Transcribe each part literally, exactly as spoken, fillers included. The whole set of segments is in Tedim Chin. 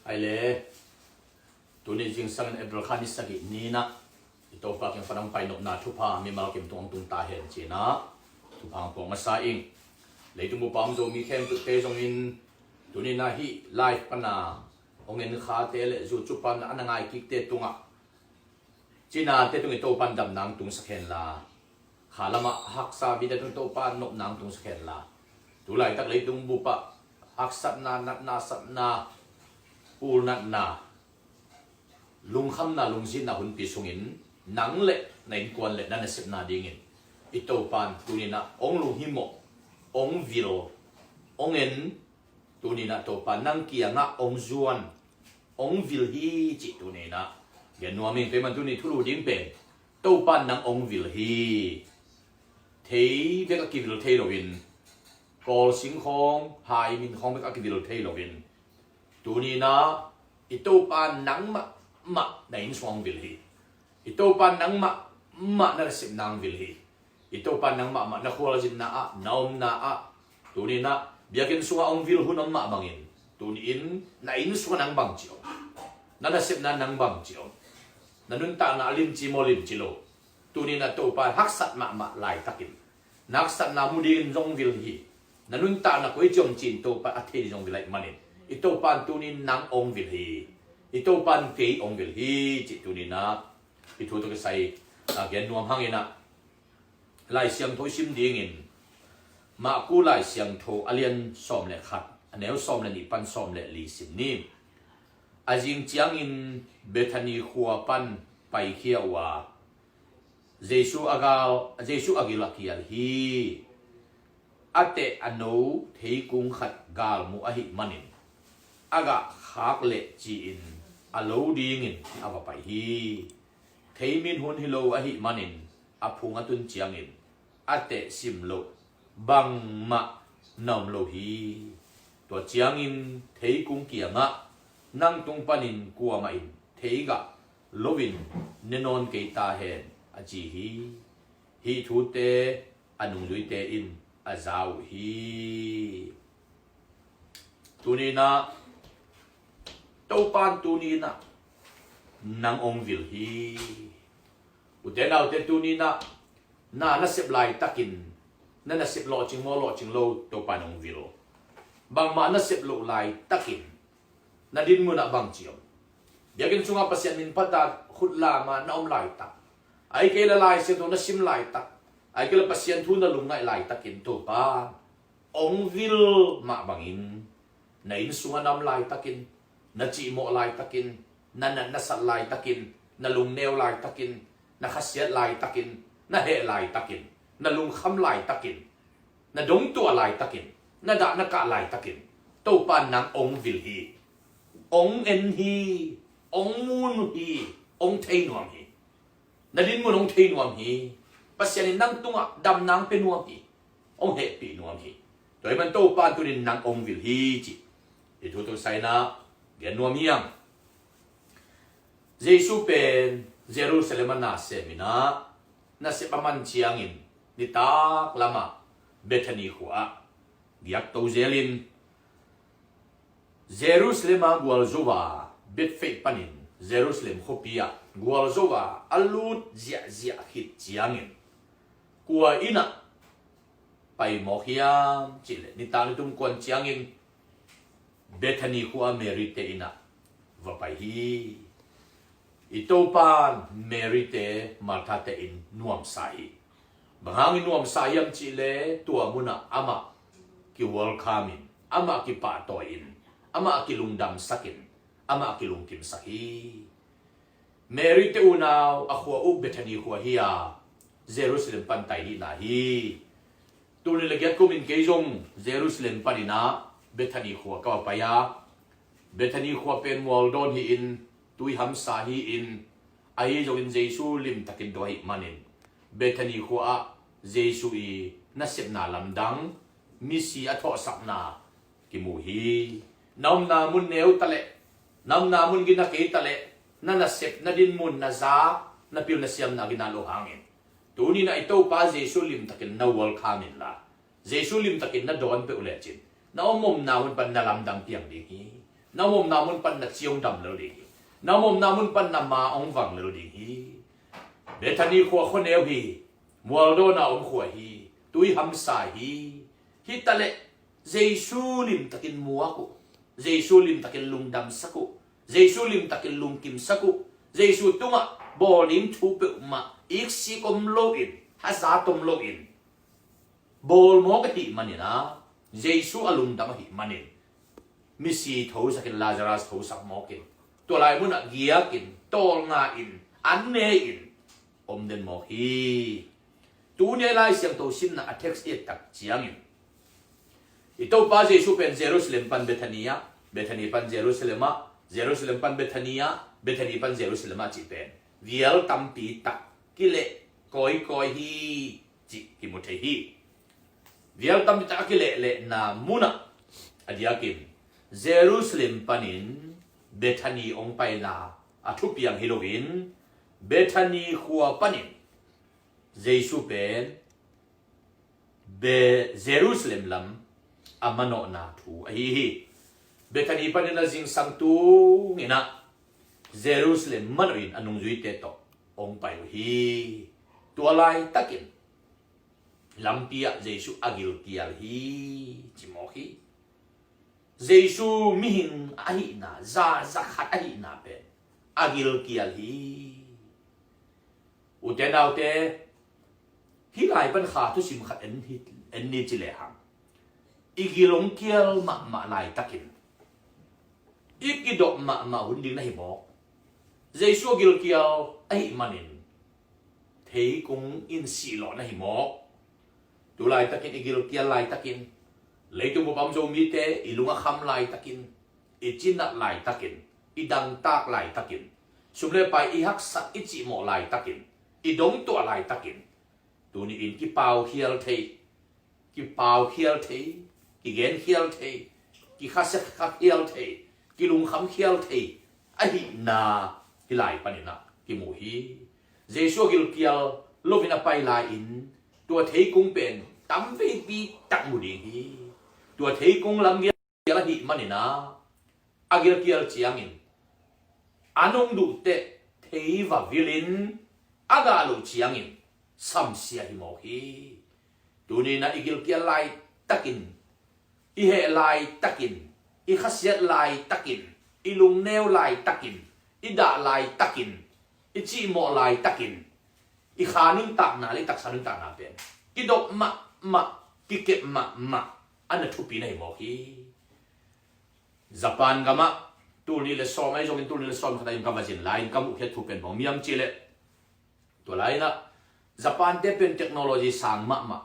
Ai le, tuni zingsangin April kha ni sagih ni-in ah i Topa kiang pan hong pai nopna thupha mimal kim tung hong tung ta hen ci-in ah thupha hong puak masa ing. Leitung bup a om Zomi khempeuhte zongin tuni-in ah hih live pan a hong en khate le YouTube pan a na ngai kikte tungah cinate tungah i Topa in damna hong tungsak hen la, kha lamah haksa mite tungah i Topa in nopna hong tungsak hen la, tu laitak leitung bup ah haksatna, natna, satna, pulnatna, lungkhamna, lungzinna hunpi sungin nang le na innkuan le na nasepna dingin i Topa in tuni-in ah hong lunghimawh, hong vil, hong en. Tuni-in ah Topa nang kiangah hong zuan, hong vil hi cih tuni-in ah gen nuam ing. Kei man tuni thulu ding pen Topa nang hong vil hi. Thei bek a kivil thei loin, kawl sing khawng, hai min khawng bek a kivil thei loin, tuni-in ah i Topa nang mahmah na inn sung hong vil hi. I Topa nang mahmah na nasepna hong vil hi. I Topa nang mahmah na khualzinna ah, na omna ah, tuni-in ah biakinn sungah hong vil hun om mah bangin, tuni-in na inn sungah nang bangci om, na nasepna nang bangci om, na nuntakna a limci maw limci lo, tuni-in ah Topa haksat mahmah laitakin, na haksatna mu dingin zong vil hi. Na nuntakna koi ci om ci-in Topa a thei ding zong vil ahih manin i Topa in tuni-in nang hong vil hi. I Topa in kei hong vil hi cih tuni-in ah i thu tawh kisai a gen nuam hangin ah, Lai Siangtho i sim dingin Marku Lai Siangtho a lian sawm le khat, a neu sawm le nih pan sawm le li sim ni. A zing ciangin Bethani khua pan paikhia uh a, Jesu a gal, Jesu a gil a kial hi. A teh a no theikung khat galmuh ahih manin a gah khak leh ci-in a lo dingin a va pai hi. Theimin hun hi lo ahih manin a phung a tun ciangin a teh sim loh bangmah na om lo hi. Tua ciangin theikung kiangah, "Nang tung panin kuamah in thei gah loin ne nawn kei ta hen," a ci hi. Hih thute a nungzuite in a za uh hi. Tuni-in ah Topa in tuni-in ah nang hong vil hi. Ute naute, tuni-in ah na nasep laitakin, na nasep lawhcing maw lawhcing lo, Topa in hong vil. Bangmah nasep loh laitakin na dinmun ah bangci om? Biakinn sungah Pasian min phat a khut lam a na om laitak, ahih kei leh Lai Siangtho na sim laitak, ahih kei leh Pasian thu na lungngaih laitakin Topa hong vil mah bangin, na inn sungah na om laitakin, na cihmawh laitakin, na nat na sat laitakin, na lungneu laitakin, na khasiat laitakin, na heh laitakin, na lungkham laitakin, na dongtuah laitakin, na dah na kah laitakin Topa nang hong vil hi. Hong en hi. Hong mu hi. Hong thei nuam hi. Na dinmun hong thei nuam hi. Pasian in nang tungah damna hong pia nuam hi. Hong hehpih nuam hi. Tua ahih man Topa in tuni-in nang hong vil hi cih i thu tawh kisai-in ah gen nuam hi hang. Jesu pen Jerusalem ah na sem in ah, nasep a man ciangin nitak lamah Bethani khua ah giakto zelin, Jerusalem a gualzo a, Bethfage panin Jerusalem khuapi ah gualzo a a lut ziahziah khit ciangin, kua inn ah pai mawk hiam cih leh, nitak ni tum kuan ciangin Bethani khua a Mary-te inn ah va pai hi. I Topa in Mary-te, Martha-te inn nuamsa hi. Bang hangin nuamsa hiam cih leh, tua munah amah ki-welcome in, amah kipahtawi in, amah kilungdamsak in, amah kilungkimsak hi. Mary-te unau a khua uh Bethany khua hi a, Jerusalem pan tai hihna hi. Tul nih le giat kumin kei zong Jerusalem panin ah Bethany khua ka va pai a, Bethany khua pen mualdawn hi-in, tui hamsa hi-in, ahi zongin Jesu limtakin dawh ahih manin, Bethany khua ah Jesu i nasepna lamdang, misi a thawhsakna kimu hi. Na omna mun neu ta leh, na omna mun gina kei ta leh, na nasep, na dinmun, na za, na pil na siamna gina lo hangin, tuni-in ah i Topa Jesu limtakin na welcome inla, Jesu limtakin na dawn peuh lecin, na om omna hun pan na lamdang piang ding hi. Na omna mun pan na ci hong dam lel ding hi. Na omna mun pan na ma hong vang lel ding hi. Bethany khua khuaneu hi. Mualdawn a om khua hi. Tui hamsa hi. Hi taleh Jesu limtakin muak uh. Jesu limtakin lungdamsak uh. Jesu limtakin lungkimsak uh. Jesu tungah bawl ding thu peuhmah iksik om loin, hazat om loin bawl mawk ahih manin a, Jesu a lungdam ahih manin misi thosakin Lazarus thosak mawkin, tua lai munah giakin, tawlnga in, an ne in om den mawk hi. Tuni a Lai Siangtho simna a text i et tak ciangin, i Topa Jesu pen Jerusalem pan Bethany ah, Bethany pan Jerusalem ah, Jerusalem pan Bethany ah, Bethany pan Jerusalem ah cih pen vial tampi tak kileh kawikawi hi cih kimu thei hi. Vial tampi tak a kilehlehna munah a diakin Jerusalem panin Bethany hong paina a thupiang hi loin, Bethany khua panin Jesu pen Be-, Jerusalem lam a manawhna thu ahi hi. Bethany panin a zingsang tungin ah Jerusalem manawhin a nungzuite tawh hong pai uh hi. Tua laitakin lampi ah Jesu a gilkial hi, ci mawk hi. Jesu mihing ahihna, za, za khat ahihna pen a gilkial hi. Ute naute, hih lai pan kha thusim khat en hi, en ni ci lehang, i gil hong kial mahmah laitakin i kidop mahmah hun ding na hi mawk. Jesu a gilkial ahih manin theikung in sihlawh na hi mawk. Tu laitakin i gilkial laitakin, leitung bup a om Zomite i lung a kham laitakin, i cinat laitakin, i dangtak laitakin, sum le pai i haksak i cihmawh laitakin, i dongtuah laitakin, tuni in kipaukhial thei, kipaukhial thei, kigenkhial thei, kikhasiakhial thei, kilungkhamkhial thei ahihna hih lai panin ah kimu hi. Jesu a gilkial loin a pai lai-in tua theikung pen tamveipi tak mu ding hi. Tua theikung lam gilkial ahih manin ah a gilkial ciangin a nungduhteh thei va vilin a gah loh ciangin samsia hi mawk hi. Tuni in ah i gilkial laitakin, i heh laitakin, i khasiat laitakin, i lungneu laitakin, i dah laitakin, i cihmawh laitakin, i kha nuntakna le i taksa nuntakna pen kidop mahmah, kikep mahmah a na thupi na hi mawk hi. Japan gamah tulnih le sawm ahi zongin, tulnih le sawm khat ahi zong ka va zin lai-in ka muhkhiat thu pen bang hiam cihleh, tua lai-in ah Japan-te pen technology sang mahmah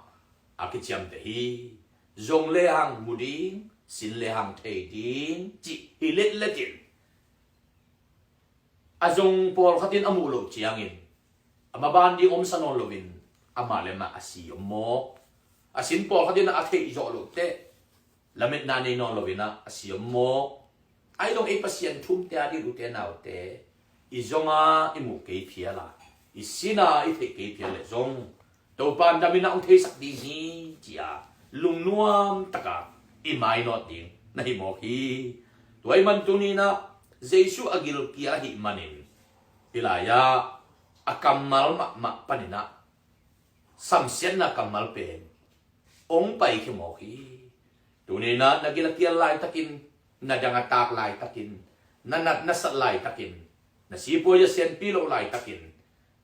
a kiciamteh hi. Zong lehang mu ding, sin lehang thei ding cih hi letletin, a zong pawlkhatin a muh loh ciangin a maban ding omsa nawn loin amah le amah a si om mawk. A sin pawlkhatin a theih zawh lohteh lametna nei nawn loin ah a si om mawk. Ahi zong ei Pasian thumte a ding, ute naute, i zong a i muh kei phial a, i sin a i theih kei phial leh zong Topa in dam in ah hong theisak ding hi, ci-a lungnuam taka i mainawt ding na hi mawk hi. Tua ahih man tuni in ah Jesu a gilkial ahih manin hih lai-ah a kammal mahmah panin ah samsiatna kammal pen hong paikhia mawk hi. Tuni in ah na gil a kial laitakin, na dang a tak laitakin, na nat na sat laitakin, na sipuai a sianpi loh laitakin,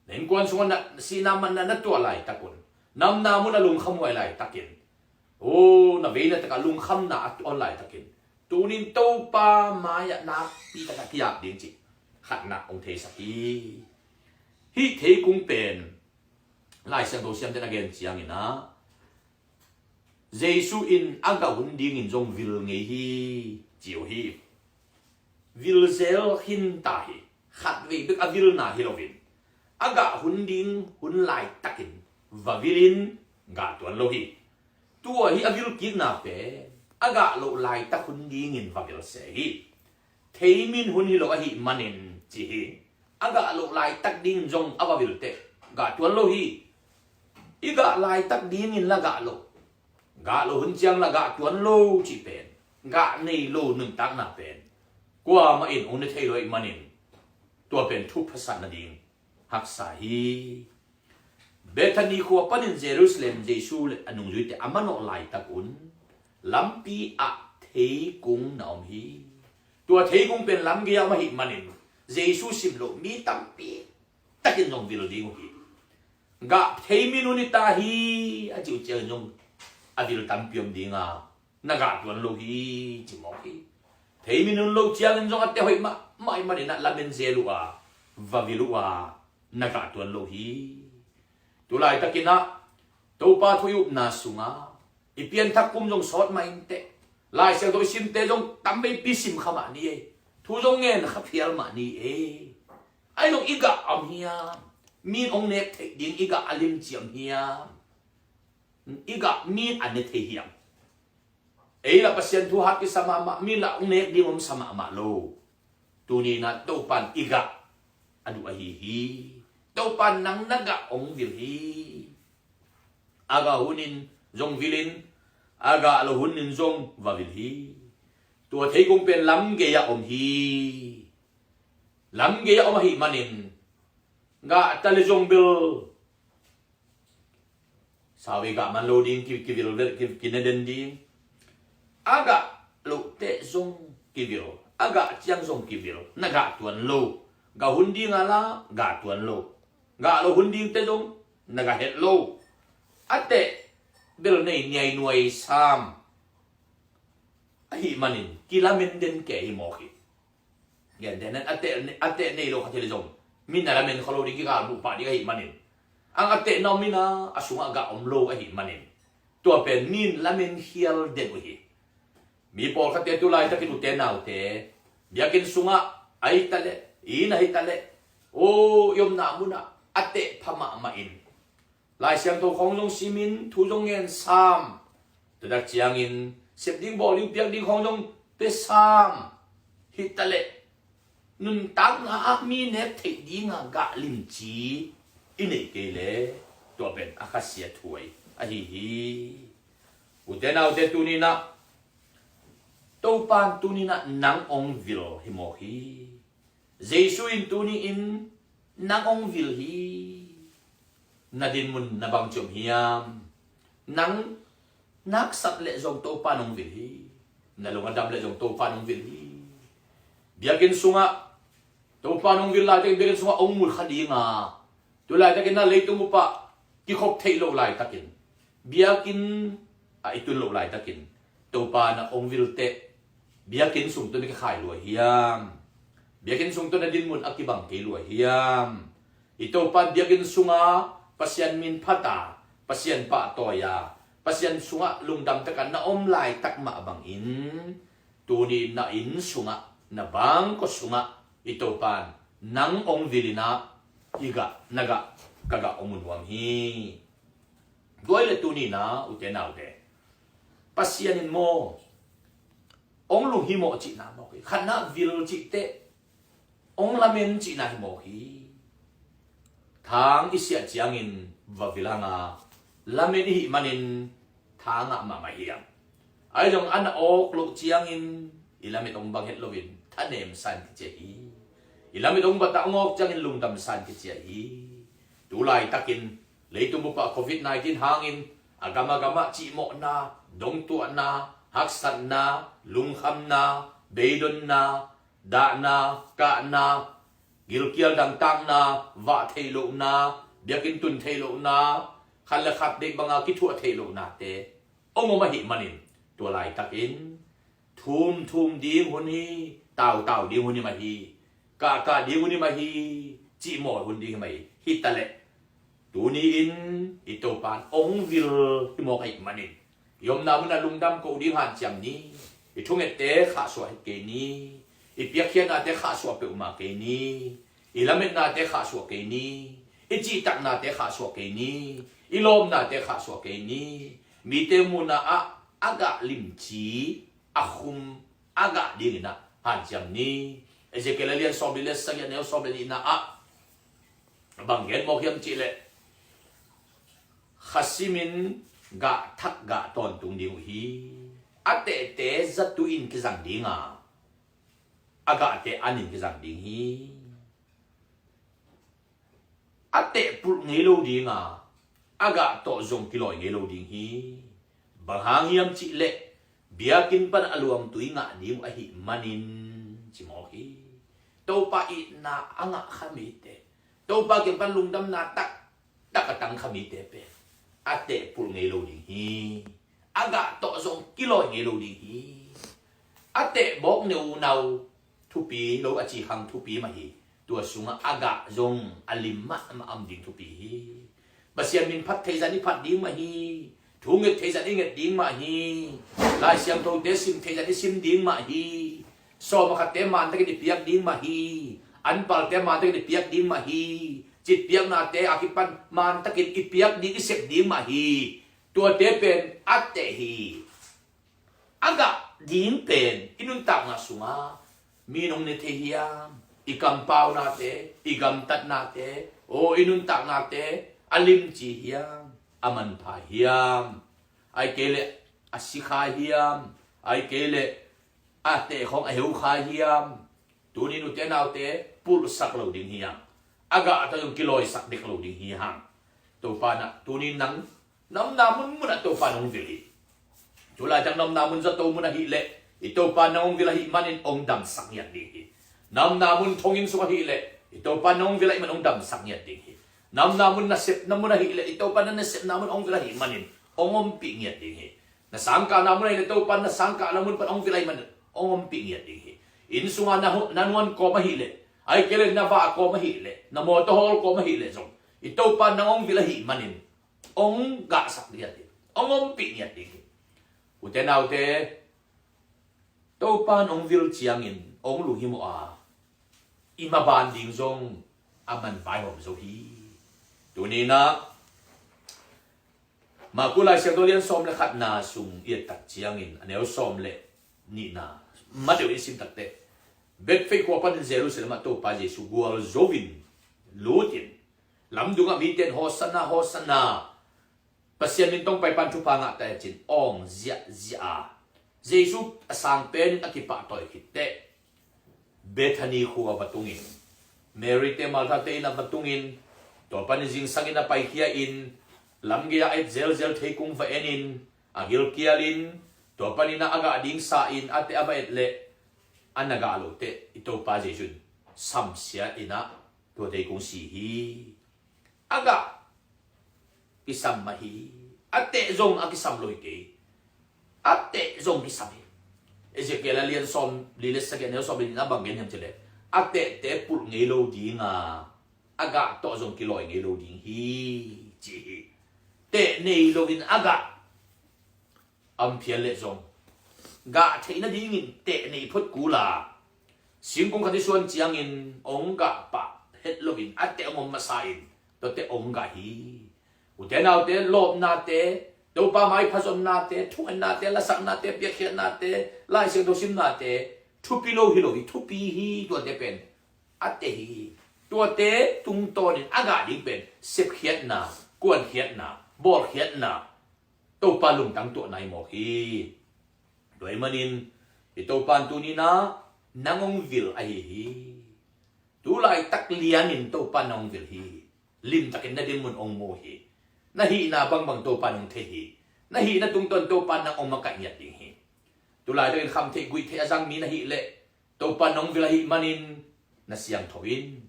na innkuan sungah na sihna manna na tuah laitak un, na omna mun a lungkhamhuai laitakin, o, na veina takah lungkhamna a tuan laitakin, tunin Topa mai-ah nakpi takah kiap ding cih khatna hong theisak hi. Hih theikung pen Lai Siangtho siamten a gen ciangin ah Jesu in a gah hun dingin zong vil ngei hi, ci uh hi. Vil zel khinta hi. Khatvei bek a vilna hi loin, a gah hun ding hun laitakin va vilin gah tuan lo hi. Tua hi a vil kikna pen a gah loh laitak hun dingin va vil se hi. Theimin hun hi lo ahih manin ci hi. A gah loh laitak dingin zong a va vilteh gah tuan lo hi. I gah laitak dingin la gah loh, gah loh hun ciang la gah tuan lo cih pen gah nei lo nuntakna pen Kuamah in hong ne thei lo ahih manin tua pen thu phasat nading haksa hi. Bethany khua panin Jerusalem Jesu le a nungzuite a manawh laitak un lampi ah theikung na om hi. Tua theikung pen lam gei ah om ahih manin Jesu sim loh mi tampi takin zong vil ding uh hi. Gah thei minun hi ta hi a cih uh ciangin zong a vil tampi om ding a, na gah tuan lo hi ci mawk hi. Thei minun lo ciangin zong a te hoih mahmah ahih manin ah lamen zel uh a, va vil uh a, na gah tuan lo hi. Tulaitakin ah Topa thu i upna sungah i pianthak kum zong sawt mah inteh, Lai Siangtho i simte zong tamveipi sim kha mah ni ei. Thu zong ngen kha phial mah ni ei. Ahi zong i gah om hiam? Min hong nek theih ding i gah a limci om hiam? I gah min a ne thei hiam? Ei lah Pasian thu hat kisa mahmah, min lah hong nek ding om sa mahmah lo. Tuni in ah Topan i gah a duh ahi hi. Topan nang na gah hong vil hi. A gah hunin zong vilin, a gah lo hunin zong va vil hi. Tua theikung pen lam gei ah om hi. Lam gei ah om ahih manin gah ta le zong bel sau i gah man lo ding, ki, kivil vel, ki, kine den ding. A gah loh teh zong kivil, a gah ciang zong kivil, na gah tuan lo. Gah hun ding a la gah tuan lo. Gah lo hun ding teh zong na gah het lo. A teh bel nei niai nuai sam ahih manin kilamen den kei hi mawk hi. Gentehna in a teh, a teh nei lo khat hi le zong min a lamen kha lo ding, kikal buh pah ding ahih manin, ang a teh na om in a, a sungah gah om lo ahih manin tua pen min lamen khial den uh hi. Mi pawlkhatte tulaitakin ute naute biakinn sungah ahi ta leh, inn ahi ta leh, aw, i omna munah a teh pha mahmah in Lai Siangtho khawng zong simin, thu zong ngen sam. Tua tak ciangin sep ding, bawl ding, piak ding khawng zong pia sam. Hi ta leh nuntakna ah mi nek theih dinga gah limci i neih kei leh tua pen a khasia thuai ahi hi. Ute naute, tuni in ah Topan tuni in ah nang hong vil hi mawk hi. Jesu in tuni in nang hong vil hi. Na dinmun na bang ci om hiam? Nang na haksat leh zong Topa nong vil hi. Na lung a dam leh zong Topa nong vil hi. Biakinn sungah Topa nong vil laitakin biakinn sungah hong mu kha dinga, tu laitakin na leitung upah kikhop theih loh laitakin, biakinn ah i tun loh laitakin Topa na hong vil teh biakinn sung tawh na kikhai lua hiam? Biakinn sung tawh na dinmun a kibang kei lua hiam? I Topa biakinn sunga Pasian min phata, Pasian pahtawi a, Pasian sungah lungdam taka na om laitak mah bangin, tuni na inn sungah, na bangkua sungah i Topan nang hong vil in ah i gah, na gah, ka gah hong mu nuam hi. Tua hi leh tuni in ah ute naute, Pasian in maw hong lunghimawh cihna mawk hi. Khatna, vil cih teh hong lamen cihna hi mawk hi. Thang i siah ciangin va vil hang a, lamen i hih manin tha ngah mahmah hiam? Ahi zong a na awk loh ciangin i lamet hong bang het loin thanem san kiciah hi. I lamet hong bat a hong awk ciangin lungdam san kiciah hi. Tu laitakin leitung bup ah covid nineteen hangin a gam a gamah cihmawhna, dongtuahna, haksatna, lungkhamna, beidonna, dahna, kahna, gilkial dangtakna, vah theih lohna, biakinn tun theih lohna, khat le khat deih banga kithuah theih lohnate hong om ahih manin, tua laitakin thum thum ding hun hi, tau tau ding hun hi mah hi, kah kah ding hun hi mah hi, cihmawh hun ding hi mah hi. Hi ta leh tuni in i Topan hong vil hi mawk ahih manin, i omna munah lungdam ko ding hanciam ni. I thungette khahsuah het kei ni. I piakkhiatnate khahsuah peuhmah kei ni. I lametnate khahsuah kei ni. I cihtaknate khahsuah kei ni. I lawmnate khahsuah kei ni. Mite muhna ah a gah limci, a khum, a gah dingin ah hanciam ni. Ezekiel a lian sawm li le sagih, a neu sawm le nihna ah bang gen mawk hiam cih leh, kha simin gah thak gah tawntung ding uh hi. A tehte zatui in kizang dinga, a gahte an in kizang ding hi. A tehpulh ngei lo ding a, a gah tawh zong kilawi ngei lo ding hi. Bang hang hiam cih leh biakinn pan a luangtui ngah ding uh ahih manin ci mawk hi. Topa itna a ngah kha mite, Topa kiang pan lungdamna taktak a tang kha mite pen a tehpulh ngei lo ding hi. A gah tawh zong kilawi ngei lo ding hi. A teh bawk neunau thupi lo a ci hang thupi mah hi. Tua sungah a gah zong a lim mahmah om ding thupi hi. Pasian min phat thei zan i phat ding mah hi. Thu nget thei zan i nget ding mah hi. Lai Siangthote sim thei zan i sim ding mah hi. Sawm a khatte mantakin i piak ding mah hi. Anpalte mantakin i piak ding mah hi. Citpiaknate a kipan mantakin i piak ding, i sep ding mah hi. Tuate pen a teh hi. A gah ding pen i nuntakna sungah mi nong ne thei hiam? I kampaunate, i gamtatnate, aw i nuntaknate a limci hiam? A manpha hiam? Ai kei leh a si kha hiam? Ai kei leh a teh khawng a heu kha hiam? Tunin ute naute, pulhsak lo ding hi hang. A gah tawh zong kilawisak dek lo ding hi hang. Topa na, tunin nang na omna munmunah Topa nong vil hi. Tulaitak na omna mun zato mun ahih leh i Topa nang hong vil ahih manin hong damsak ngiat ding hi. Na omna mun thonginn sung ahih leh i Topa nang hong vil ahih manin hong damsak ngiat ding hi. Na omna mun nasepna mun ahih leh i Topa na nasepna mun hong vil ahih manin hong ompih ngiat ding hi. Na sangkahna mun ahih leh Topa na sangkahna mun pan hong vil ahih manin hong ompih ngiat ding hi. Inn sunga na hu-, na nuan kawm ahih leh, ai kei leh na va kawm ahih leh, na mawtaw hawl kawm ahih leh zong i Topa nang hong vil ahih manin hong gahsak ngiat ding, hong ompih ngiat ding hi. Ute naute, Topa in hong vil ciangin hong lunghimawh a, i maban ding zong a man vaihawm zo hi. Tuninah Marku Lai Siangtho lian sawm le khatna sung i et tak ciangin a neu sawm le nihna, Matthew i sim takteh, Bethphage khua panin Jerusalem ah Topa Jesu gualzo in lut in lamdungah mite in Hosanna, Hosanna, Pasian min tawh hong pai pan thupha ngah ta hen ci-in awng ziahziah a, Jesu a sang penin a kipahtawi khit teh Bethany khua va tungin, Mary te Martha te inn ah va tungin, tua panin zingsangin a paikhia in, lamgei-ah a et zelzel theikung va enin, a gilkialin, tua panin a gah ding sa in a teh a va et leh a na gah loh teh i Topa Jesu in samsia in ah tua theikung si hi. A gah kisam mah hi. A teh zong a kisam lo hi kei. A teh zong kisam hi. Ezekiel a lian sawm li le sagih a neu sawm li nihna bang gen hiam cih leh, a tehte pulh ngei lo ding a, a gah tawh zong kilawi ngei lo ding hi, ci hi. Teh nei loin a gah a om phial leh zong gah theih nadingin teh nei phot kul a, singkung khat i suan ciangin hong gah pah het loin a teh hong om masa in, tua teh hong gah hi. Ute naute, lawpnate, Topa mai phazonnate, thungennate, lasaknate, piakkhiatnate, Lai Siangtho simnate thupi lo hi lo hi, thupi hi. Tuate pen a teh hi. Tuate tungtawnin a gah ding pen sepkhiatna, kuankhiatna, bawlkhiatna, Topa lungtang tuahna hi mawk hi. Tua ahih manin i Topa in tuni-in ah nang hong vil ahi hi. Tu laitak lianin Topa in nang hong vil hi. Limtakin na dinmun hong mu hi. Na hihna bangbang Topa in hong thei hi. Na hihna tungtawn Topa in nang hong makaih ngiat ding hi. Tu laitakin khamtheih guihtheih a zang mi na hih leh Topa in nang hong vil ahih manin na siangtho in.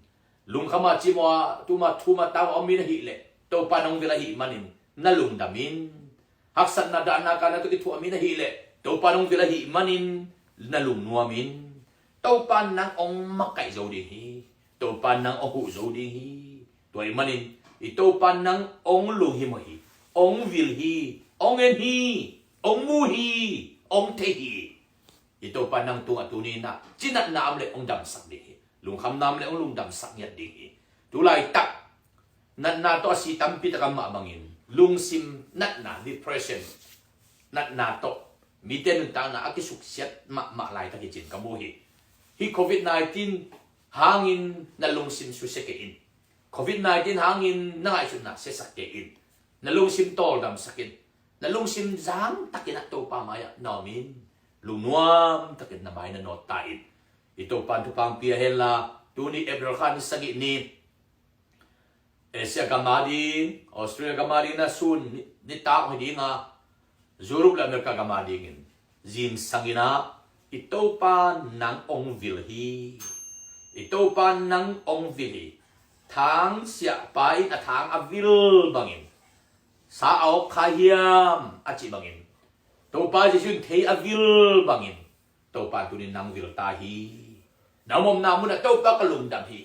Lungkham a cimawh a, tum a, thum a, tau a om mi na hih leh Topa in nang hong vil ahih manin na lungdam in. Haksatna, dahna, kahna tawh kithuah mi na hih leh Topa in nang hong vil ahih manin na lungnuam in. Topa in nang hong makaih zo ding hi. Topa in nang hong huh zo ding hi. Tua ahih manin i Topa in nang hong lunghimawh hi. Hong vil hi. Hong en hi. Hong mu hi. Hong thei hi. I Topa in nang tungah tuni-in ah ci natna om leh hong damsak ding hi. Lungkhamna om leh hong lungdamsak ngiat ding hi. Tu laitak natna tawh a si tampi tak a mah bangin lungsim natna, depression natna tawh mite nuntakna a kisuksiat mahmah laitak hi ci-in ka mu hi. Hih covid nineteen hangin na lungsim susia kei in. Covid nineteen hangin na ngaihsutna siasak kei in. Na lungsim tawldamsak in. Na lungsim zangtakin ah Topa mai-ah na om in. Lungnuam takin na mai na nawt ta in. I Topan thupha hong pia hen la, tuni April kha ni sagih ni, Asia gam a ding, Australia gam a ding na sun ni, nitak hi ding a, Europe le America gam a dingin zingsang in ah, i Topa nang hong vil hi. I Topa nang hong vil hi. Thang siahpa in a thang a vil bangin, sa a awk kha hiam a cih bangin, Topa Jesuh in thei a vil bangin, Topa tunin nang vil ta hi. Na omna munah Topa ka lungdam hi.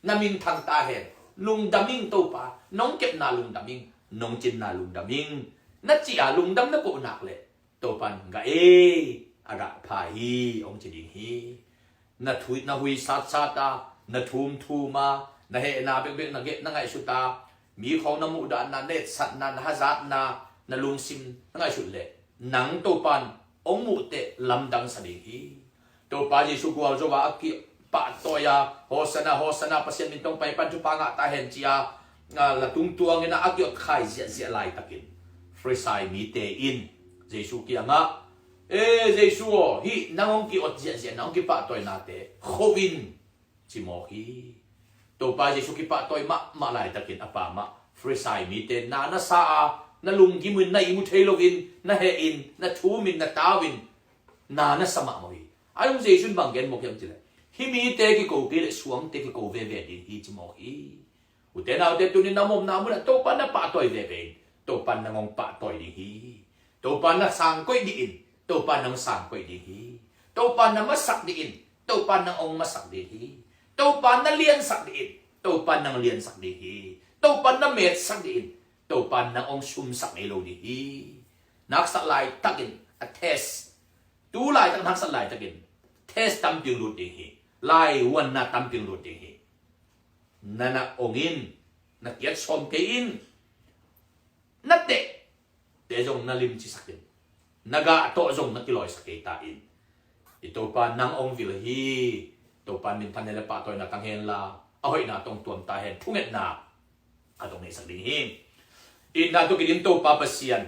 Na minthang ta hen. Lungdam ing Topa. Nong kepna lungdam ing. Nong cinna lungdam ing. Na cih a lungdam na koh nak leh, Topan gah ei, a gah pha hi, hong ci ding hi. Na thui, na hui satsat a, na thumthum a, na hehna bekbek na geh, na ngaihsut a, mi khawng na muhdahna, na etsatna, na hazatna, na lungsim na ngaihsut leh, nang Topan hong muhteh lamdang sa ding hi. Topa Jesuh gualzo a a kipahtawi a, Hosanna, Hosanna, Pasian min tawh hong pai pan thupha ngah ta hen ci a, a, la tungtuang in a a ki-otkhai ziahziah laitakin, Farisai mite in Jesuh kiangah, "E Jesuh aw, hih nang hong ki-ot ziahziah, nang hong kipahtawinate kho in," ci mawk hi. Topa Jesuh kipahtawi mahmah laitakin a pa mah Farisai mite na na sa a, na lunggim uh in, na ihmu thei loin, na heh in, na thum in, na tau in, na na sa mahmah hi. A dong Jesuh in bang gen mawk hiam cih leh, "Hih mite kiko kei leh suangte kiko veve ding hi," ci mawk hi. Ute naute, tunin na omna munah Topa na pahtawi veve in, Topa nang hong pahtawi ding hi. Topa na sangkoih dih in, Topa nang sangkoih ding hi. Topa na masak dih in, Topa nang hong masak ding hi. Topa na liansak dih in, Topa nang liansak ding hi. Topa na metsak dih in, Topa nang hong sumsak ngei lo ding hi. Haksat laitakin a test, tu laitak haksat laitakin test tampi hong lut ding hi. Laivuanna tampi hong lut ding hi. Na na ong in, na kiat sawm kei in, na teh te zong na limcisak in, na gah tawh zong na kilawisak kei ta in. I Topa nang hong vil hi. Topa minthanna le pahtawina tang hen la, a hoihna tawh hong tuam ta hen. Thungetna a tawh hong neihsak ding hi. Itna tawh kidim Topa Pasian,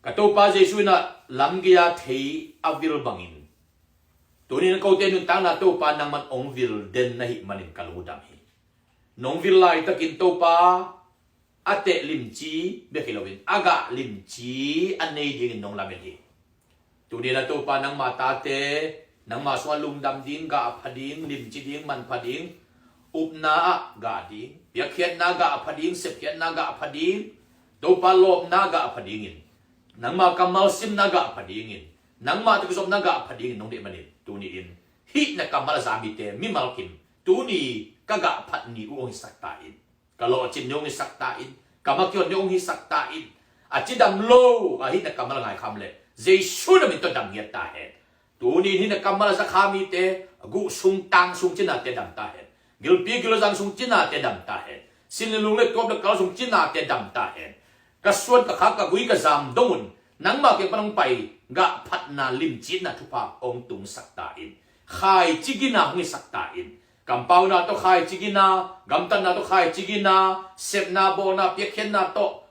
ka Topa Jesuh in a lamgei-a thei a vil bangin, tunin kote nuntakna Topa nangman hong vil den na hih manin ka lungdam hi. Nong vil laitakin Topa, a teh limci bek hi loin, a gah limci a nei dingin nong lamen hi. Tunin a Topa nangma tate, nangma sungah lungdam ding, gah pha ding, limci ding, manpha ding, upna ah gah ding, piakkhiatna gah pha ding, sepkhiatna gah pha ding, Topa lawpna gah pha dingin, nangma kammal simna gah pha dingin, nangma tawh kizopna gah pha dingin nong deih manin, tuni-in hih na kammal a za mite mimal kim, tuni ka gah phat ni uh hong hisak ta in. Ka lawhcin ni hong hisak ta in, ka makion ni hong hisak ta in, a cidam lo a hih na kammal a ngaikham leh Jesuh na min tawh dam ngiat ta hen. Tuni in hih na kammal a zakha mite, guh sung tang sung cinate dam ta hen. Gilpi gilzang sung cinate dam ta hen. Sin le lung le tuap le kal sung cinate dam ta hen. Ka suan ka khak ka gui ka zam dong un, nangma kiang pan hong pai gah phatna limcitna thupha hong tungsak ta in. Khaici gina hong hisak ta in. Kampauna tawh khaici gina, gamtatna tawh khaici gina, sepna bawlna piakkhiatna tawh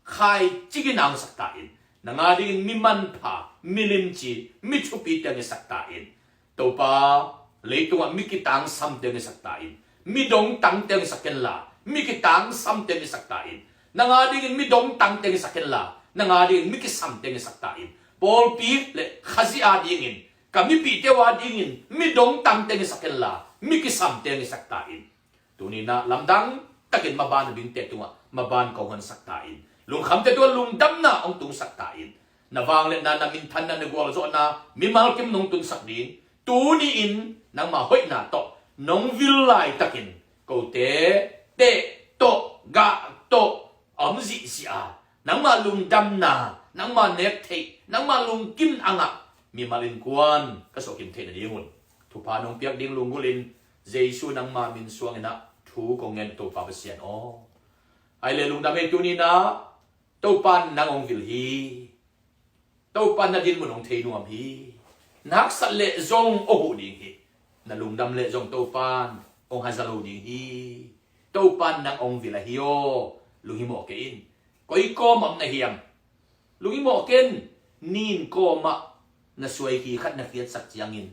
khaici gina hong hisak ta in. Nang a dingin mi manpha, mi limci, mi thupite hong hisak ta in. Topa, leitungah mi kitangsamte hong hisak ta in. Mi dongtangte hong hisak hen la, mi kitangsamte hong hisak ta in. Nang a dingin mi dongtangte hong hisak hen la, nang a dingin mi kisamte hong hisak ta in. Pawlpi le Khazih a dingin, ka mipihte uh a dingin mi dongtangte hong hisak hen la, mi kisamte hong hisak ta in. Tuni-in ah lamdang takin maban a dingte tungah maban kong honsak ta in. Lungkhamte tungah lungdamna hong tungsak ta in. Na vangliatna, na minthanna, na gualzawhna mimal kim nong tunsak ding, tuni-in nangma hoihna tawh nong vil laitakin kote teh tawh gah tawh a om zihziah a, nangma lungdamna, nangma nek theih, nangma lungkim a ngah mimal innkuan ka suah kim theih nadingun thupha nong piak ding lunggulhin Jesuh nangma min suangin ah thu kong ngen, Topa Pasian aw. Ai le lungdam ei, tuni-in ah Topa in nang hong vil hi. Topa in na dinmun hong thei nuam hi. Na haksat leh zong hong huh ding hi. Na lungdam leh zong Topa in hong haza lo ding hi. Topa in nang hong vil ahi aw. Lunghimawh kei in. Koi kawm ah om na hiam? Lunghimawh kei in. Nin kawm ah na suai khi khat na khiatsak ciangin,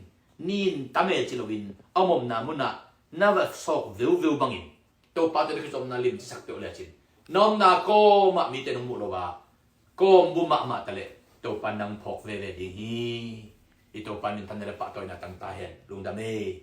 nin tam e ci loin a omna munah na va sawk veuveu bangin, Topa tawh na kizopna limcisak peuh lecin, na omna kawmah mite nong muh lo a, kawmbu mahmah taleh Topa nang phawk veve ding hi. I Topa minthanna le pahtawina tang ta hen. Lungdam e.